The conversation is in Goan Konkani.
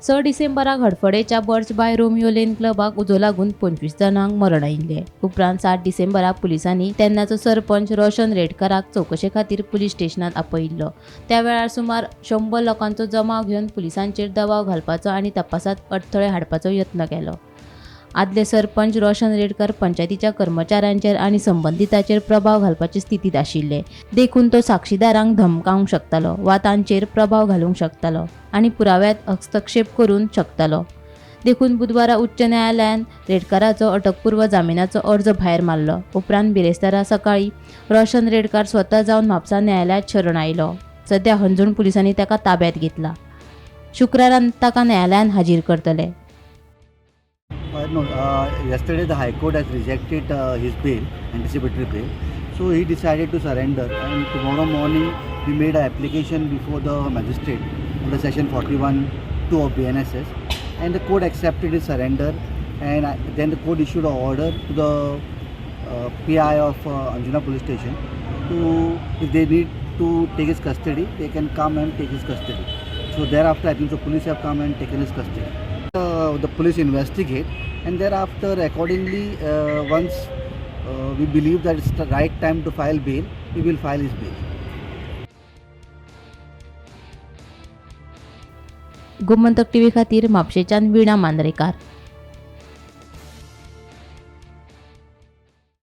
6 डिसेंबराक हडफडेच्या बर्च बाय रोमियो लेन क्लबाक उजो लागून 25 जाणांक मरण आयिल्लें. उपरांत 7 डिसेंबराक पुलिसांनी तेन्नाचो सरपंच रोशन रेडकराक चवकशे खातीर पुलीस स्टेशनात आपयिल्लो. त्या वेळार सुमार 100 लोकांचो जमाव घेवन पुलिसांचेर दबाव घालपाचो आनी तपासात अडथळे हाडपाचो यत्न केलो. आदले सरपंच रोशन रेडकर पंचायतीच्या कर्मचाऱ्यांचेर आनी संबंदितांचेर प्रभाव घालपाचे स्थितींत आशिल्ले, देखून तो साक्षीदारांक धमकावंक शकतालो वा तांचेर प्रभाव घालूंक शकतालो आनी पुराव्यांत हस्तक्षेप करूंक शकतालो. देखून बुधवारा उच्च न्यायालयान रेडकराचो अटकपूर्व जामिनाचो अर्ज भायर मारलो. उपरांत बिरेस्तारा सकाळी रोशन रेडकर स्वता जावन म्हापसा न्यायालयांत शरण आयलो. सध्या हणजूण पुलिसांनी ताका ताब्यांत घेतला. शुक्रारा ताका न्यायालयांत हाजीर करतले. No, yesterday the High Court has rejected his bail, anticipatory bail. So he decided to surrender, and tomorrow morning we made an application before the magistrate under section 41(2) of BNSS, and the court accepted his surrender, and then the court issued an order to the PI of Anjuna Police Station to, if they need to take his custody, they can come and take his custody. So thereafter, I think the police have come and taken his custody. The police investigate, and thereafter accordingly, once we believe that it's the right time to file bail, we will file his bail. Gomantak TV खातीर म्हापशेच्यान वीणा मांद्रेकार.